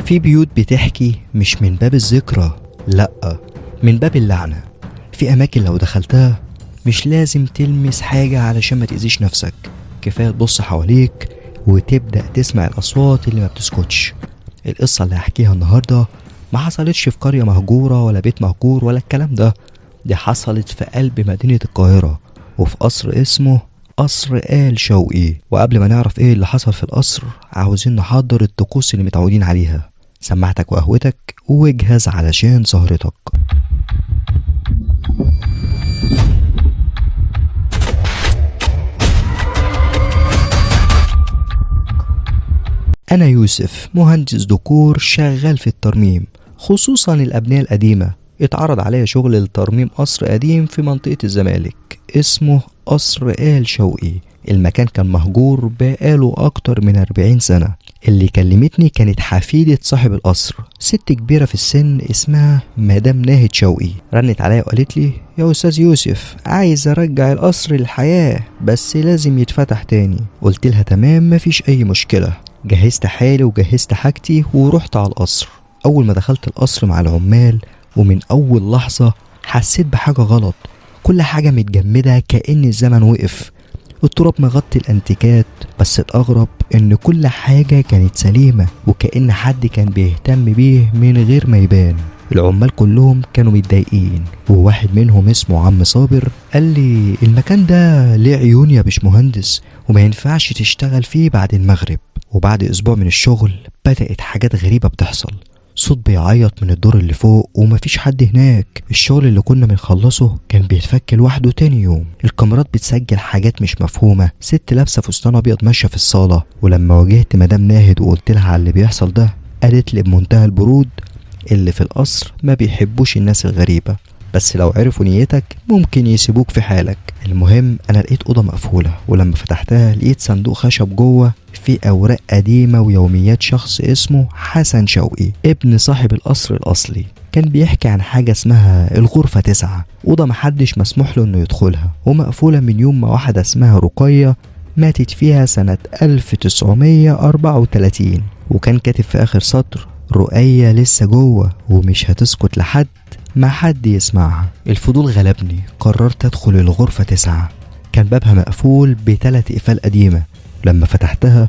في بيوت بتحكي مش من باب الذكرى، لأ، من باب اللعنة. في أماكن لو دخلتها مش لازم تلمس حاجة علشان ما تأذيش نفسك، كفاية تبص حواليك وتبدأ تسمع الأصوات اللي ما بتسكتش. القصة اللي هحكيها النهاردة ما حصلتش في قرية مهجورة ولا بيت مهجور ولا الكلام ده، دي حصلت في قلب مدينة القاهرة وفي قصر اسمه قصر آل شوقي. وقبل ما نعرف ايه اللي حصل في القصر، عاوزين نحضر الطقوس اللي متعودين عليها. سماعتك وقهوتك واجهز علشان سهرتك. أنا يوسف، مهندس ديكور شغال في الترميم، خصوصا الأبنية القديمة. اتعرض عليا شغل لترميم قصر قديم في منطقة الزمالك اسمه قصر آل شوقي. المكان كان مهجور بقاله أكتر من 40 سنة. اللي كلمتني كانت حفيدة صاحب القصر، ست كبيرة في السن اسمها مدام ناهد شوقي. رنت عليا وقالت لي: يا أستاذ يوسف، عايز أرجع القصر للحياة بس لازم يتفتح تاني. قلت لها تمام، مفيش أي مشكلة. جهزت حالي وجهزت حاجتي ورحت على القصر. أول ما دخلت القصر مع العمال، ومن أول لحظة حسيت بحاجة غلط. كل حاجة متجمدة كأن الزمن وقف، التراب مغطي الانتيكات. بس الأغرب إن كل حاجة كانت سليمة وكأن حد كان بيهتم بيه من غير ما يبان. العمال كلهم كانوا متضايقين، وواحد منهم اسمه عم صابر قال لي: المكان ده ليه عيون يا باشمهندس، وما ينفعش تشتغل فيه بعد المغرب. وبعد أسبوع من الشغل بدأت حاجات غريبة بتحصل. صوت بيعيط من الدور اللي فوق ومفيش حد هناك. الشغل اللي كنا بنخلصه كان بيتفك لوحده تاني يوم. الكاميرات بتسجل حاجات مش مفهومة. ست لابسة فستان أبيض ماشية في الصالة. ولما واجهت مدام ناهد وقلت لها على اللي بيحصل ده، قالت لي بمنتهى البرود: اللي في القصر ما بيحبوش الناس الغريبة، بس لو عرفوا نيتك ممكن يسيبوك في حالك. المهم أنا لقيت أوضة مقفولة، ولما فتحتها لقيت صندوق خشب جوه فيه أوراق قديمة ويوميات شخص اسمه حسن شوقي، ابن صاحب القصر الأصلي. كان بيحكي عن حاجة اسمها الغرفة 9، أوضة محدش مسموح له إنه يدخلها، ومقفولة من يوم ما واحدة اسمها رقية ماتت فيها سنة 1934. وكان كاتب في آخر سطر: رقية لسه جوه ومش هتسكت لحد ما حد يسمعها. الفضول غلبني، قررت ادخل الغرفة 9. كان بابها مقفول ب3 اقفال قديمة. لما فتحتها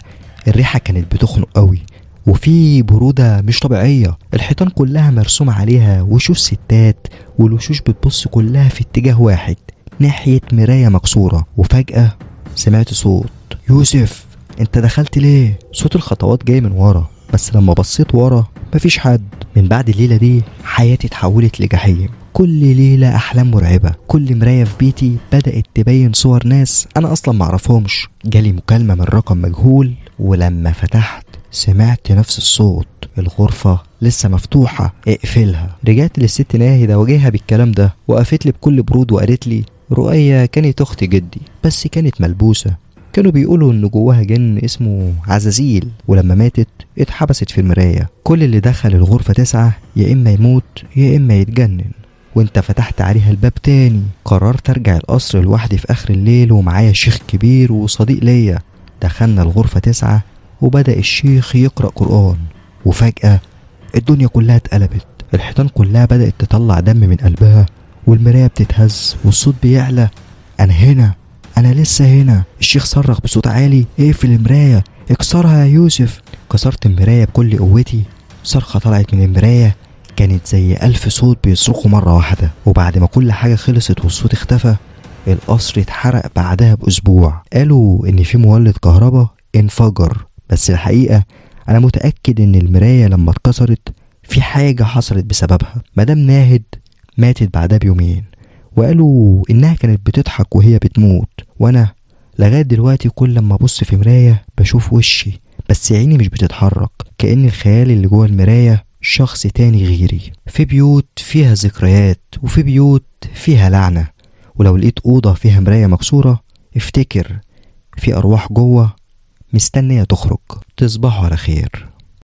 الريحة كانت بتخنق قوي، وفي برودة مش طبيعية. الحيطان كلها مرسوم عليها وشوش ستات، والوشوش بتبص كلها في اتجاه واحد ناحية مراية مكسورة. وفجأة سمعت صوت: يوسف انت دخلت ليه؟ صوت الخطوات جاي من ورا، بس لما بصيت ورا مفيش حد. من بعد الليلة دي حياتي اتحولت لجحيم. كل ليلة أحلام مرعبة، كل مراية في بيتي بدأت تبين صور ناس أنا أصلا معرفهمش. جالي مكالمة من رقم مجهول، ولما فتحت سمعت نفس الصوت: الغرفة لسه مفتوحة، اقفلها. رجعت للست ناهد واجهها بالكلام ده، وقفت لي بكل برود وقالت لي: رؤية كانت أخت جدي، بس كانت ملبوسة، كانوا بيقولوا ان جواها جن اسمه عزازيل، ولما ماتت اتحبست في المراية. كل اللي دخل الغرفة 9 يا اما يموت يا اما يتجنن، وانت فتحت عليها الباب تاني. قررت ارجع القصر لوحدي في اخر الليل، ومعايا شيخ كبير وصديق ليا. دخلنا الغرفة 9 وبدأ الشيخ يقرأ قرآن، وفجأة الدنيا كلها اتقلبت. الحيطان كلها بدأت تطلع دم من قلبها، والمراية بتتهز والصوت بيعلى: انا هنا، أنا لسه هنا. الشيخ صرخ بصوت عالي: اقفل المراية، اكسرها يا يوسف. كسرت المراية بكل قوتي. صرخة طلعت من المراية كانت زي 1000 صوت بيصرخوا مرة واحدة. وبعد ما كل حاجة خلصت والصوت اختفى، القصر اتحرق بعدها بأسبوع. قالوا إن في مولد كهرباء انفجر، بس الحقيقة أنا متأكد إن المراية لما اتكسرت في حاجة حصلت بسببها. مدام ناهد ماتت بعدها بيومين، وقالوا إنها كانت بتضحك وهي بتموت. وأنا لغاية دلوقتي كل لما أبص في مراية بشوف وشي، بس عيني مش بتتحرك، كأن الخيال اللي جوه المراية شخص تاني غيري. في بيوت فيها ذكريات، وفي بيوت فيها لعنة. ولو لقيت أوضة فيها مراية مكسورة، افتكر في أرواح جوه مستنية تخرج. تصبحوا على خير.